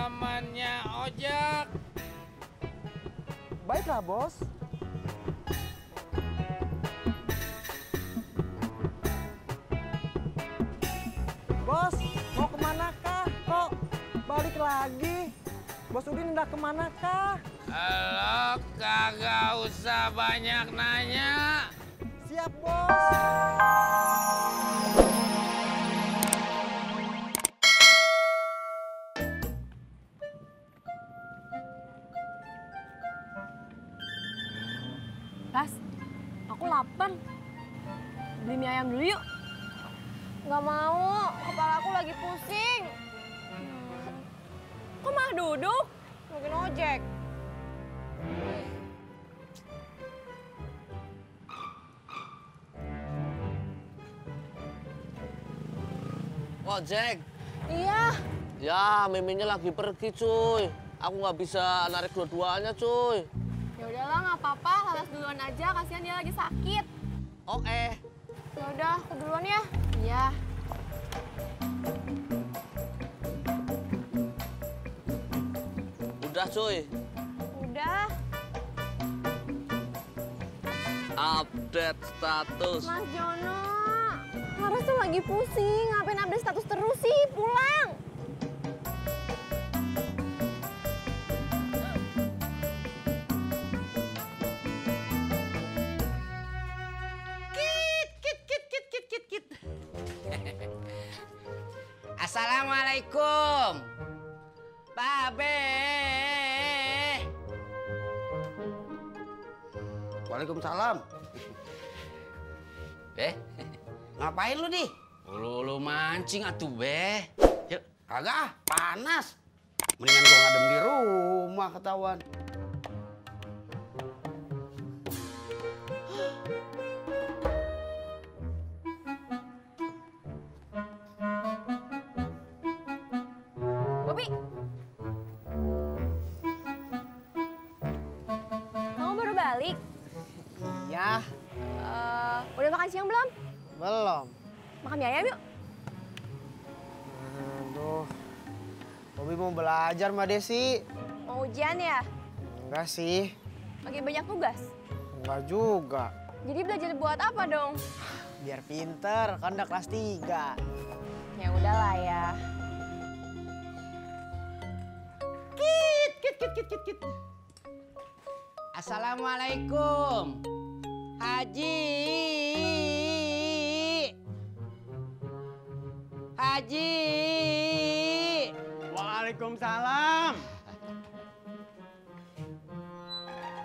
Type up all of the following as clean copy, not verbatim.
temannya ojek. Baiklah, Bos. Bos, mau kemanakah? Kok balik lagi? Bos Udin udah kemanakah? Lo kagak usah banyak nanya. Siap, Bos. Ras, aku lapar. Beli mie ayam dulu yuk. Nggak mau, kepala aku lagi pusing. Kok malah duduk? Mungkin ojek. Ojek. Iya. Ya, Miminnya lagi pergi, cuy. Aku nggak bisa narik dua-duanya, cuy. Ya udahlah, nggak apa-apa. Laras duluan aja, kasihan dia lagi sakit. Oke. Ya udah, aku duluan ya. Iya. Udah, cuy. Udah. Update status. Mas Jono, Laras tuh lagi pusing. Ngapain update status terus sih? Pulang. Assalamualaikum. Babe. Waalaikumsalam. Ngapain lu nih? Lu mancing atuh, Be. Yuk, kagak, panas. Mendingan gua ngadem di rumah ketahuan. Bobi. Kamu baru balik? Iya, Udah makan siang belum? belum. Makan mie ayam yuk. Aduh, Bobi mau belajar, Mbak Desi. Mau ujian ya? Enggak sih, Lagi banyak tugas. enggak juga. Jadi belajar buat apa dong? Biar pinter, kan udah kelas 3. Ya udahlah ya. Assalamualaikum. Haji. Haji. Waalaikumsalam.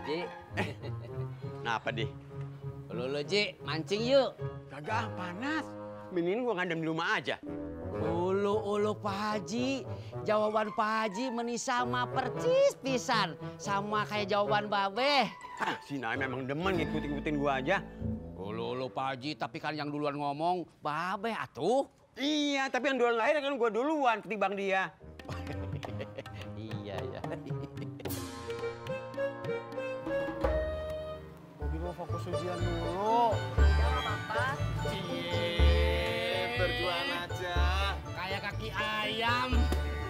Ji. Kenapa, Di? Lu Ji, mancing yuk. Kagak, panas. Mendingan gua ngadem di rumah aja. Ulu Pak Haji, jawaban Pak Haji menisa sama percis pisan sama kayak jawaban Babe. Ah, si Naim memang demen ngikut-ngikutin gua aja. Ulu Pak Haji, tapi kan yang duluan ngomong Babe atuh. Iya, tapi yang duluan lahir kan gua duluan ketimbang dia. Iya ya. Bobi mau fokus ujian dulu. Ya nggak apa-apa. Berjuang aja. Kayak kaki ayam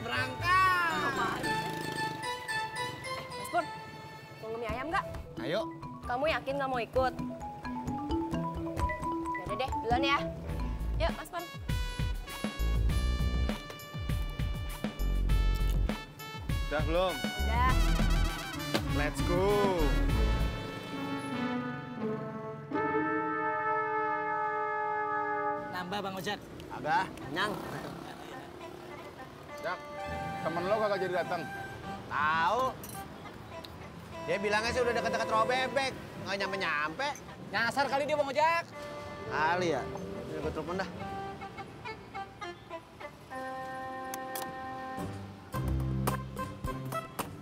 berangkat. Mas Pur, mau mie ayam nggak? Ayo. Kamu yakin nggak mau ikut? Yaudah deh, duluan ya. Yuk, Mas Pur. Udah belum? Udah. Let's go. Nambah, Bang Ojek. Agak, kenyang. Jak, temen lo kagak jadi datang. Tahu. Dia bilangnya sih udah deket-deket rawa bebek. Nggak nyampe-nyampe. Nyasar kali dia Bang Ojek. Kali ya. Ini gue telepon dah.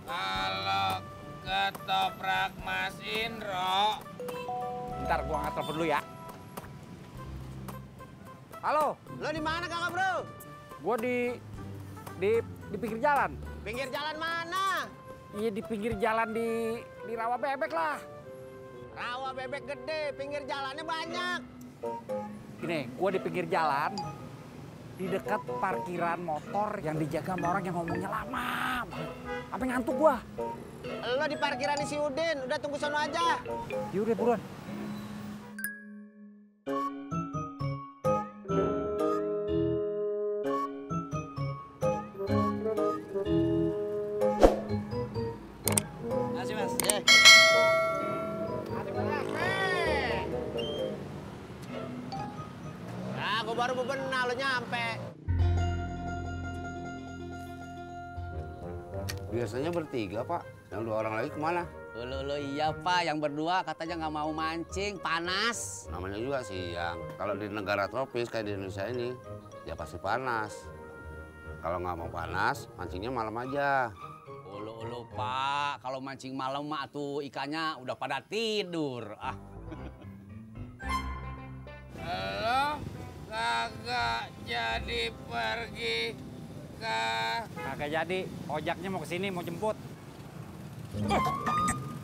Kalau ketoprak Mas Indro, Ntar gua angkat telepon dulu ya. Halo, Lo di mana kakak bro? gua di pinggir jalan. Pinggir jalan mana? Iya di pinggir jalan di rawa bebek lah. Rawa bebek gede, pinggir jalannya banyak. Gini, gua di pinggir jalan, di dekat parkiran motor yang dijaga sama orang yang ngomongnya lama banget. Sampai ngantuk gua. Lo di parkiran si Udin, udah tunggu sono aja. Yaudah buruan. Makasih Mas. Nah, gue baru bebenah, lo nyampe. Biasanya bertiga, Pak. Yang 2 orang lagi kemana? Lo iya Pak, yang berdua katanya nggak mau mancing, panas. Namanya juga siang. Kalau di negara tropis kayak di Indonesia ini, ya pasti panas. Kalau nggak mau panas, mancingnya malam aja. Ulu Pak, kalau mancing malam mah tuh ikannya udah pada tidur. Ah. Lo kagak jadi pergi ke... Kagak jadi, ojaknya mau kesini, mau jemput.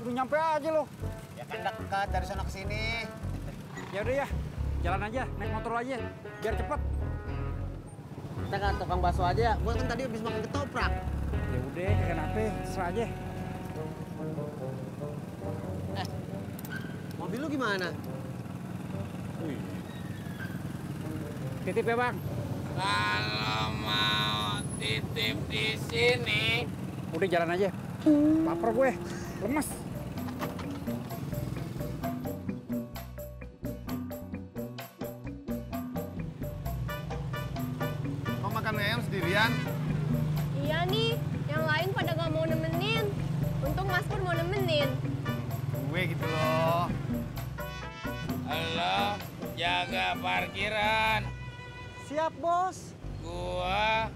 Udah nyampe aja lo. Ya kan dekat dari sono ke sini. Ya udah ya, jalan aja, naik motor aja, biar cepet. Kita ke tukang bakso aja, gua kan tadi habis makan ketoprak. Ya udah, kenapa? Serah aja. Mobil lu gimana? Titip ya bang. Kalau mau titip di sini, Udah jalan aja. Lapar gue, lemes. Kau makan ayam sendirian? Iya nih, yang lain pada nggak mau nemenin. Untung Mas Pur mau nemenin. Gue gitu loh. lo jaga parkiran. Siap, Bos. Gua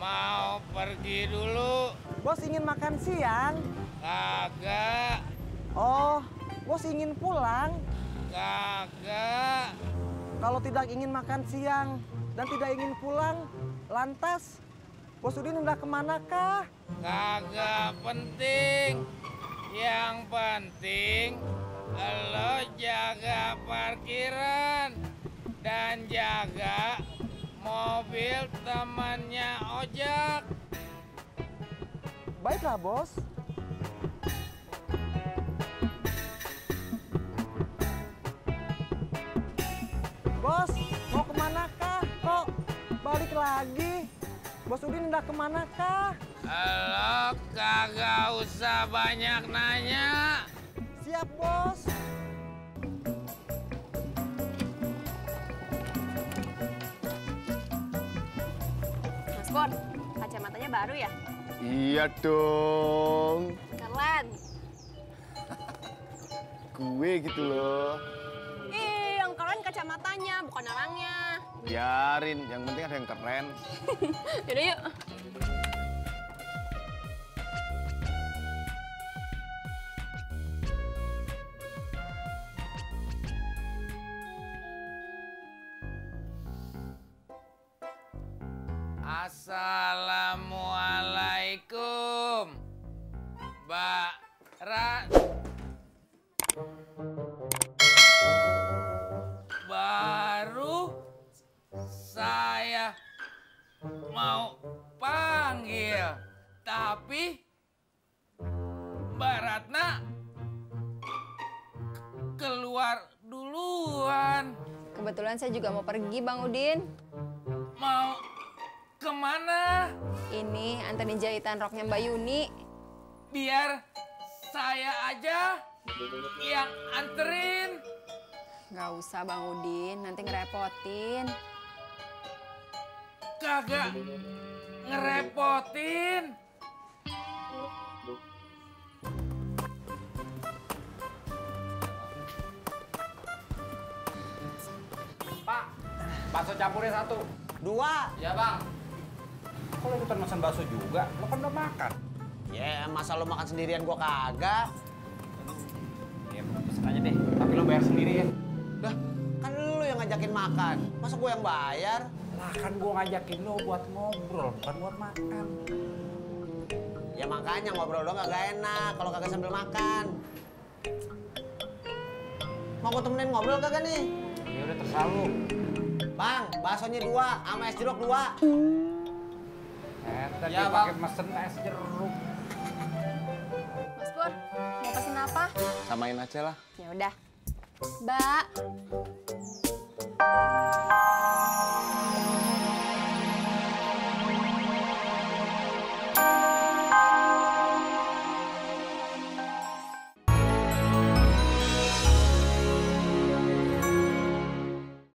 mau pergi dulu. Bos ingin makan siang? Kagak, Oh, Bos ingin pulang? kagak. Kalau tidak ingin makan siang dan tidak ingin pulang, lantas Bos Udin udah kemanakah? Kagak penting. Yang penting lo jaga parkiran dan jaga mobil temannya ojek. Baiklah, Bos. Bos, mau kemanakah? Kok balik lagi? Bos Udin udah kemanakah? Lo kagak usah banyak nanya. Siap, Bos. Mas Pur, kacamatanya baru ya? Iya dong. Keren. Gue gitu loh. Yang keren kacamatanya, bukan orangnya. Biarin, yang penting ada yang keren. Yaudah yuk. Assalamualaikum, Mbak Ra. Baru saya mau panggil, tapi Mbak Ratna keluar duluan. Kebetulan saya juga mau pergi, Bang Udin. Mau kemana? Ini anterin jahitan roknya Mbak Yuni. Biar saya aja yang anterin. Nggak usah, Bang Udin. Nanti ngerepotin. Kagak ngerepotin. Pak, bakso campurnya 1. 2. Ya bang. Kok lo ikutan pesan bakso juga? Lo kan udah makan. Ya, masa lo makan sendirian gua kagak? Ya pesen aja deh, tapi lo bayar sendiri ya. Lah, kan lo yang ngajakin makan. Masa gua yang bayar? Lah kan gua ngajakin lo buat ngobrol, bukan buat makan. Ya makanya ngobrol doang kagak enak kalau kagak sambil makan. Mau gua temenin ngobrol kagak nih? Ya udah terserah lo. Bang, Baksonya 2 sama es jeruk 2. Tadi Ya, pakai Bang. mesen es jeruk. Mas Pur, mau pesen apa? Samain aja lah. Ya udah. Mbak,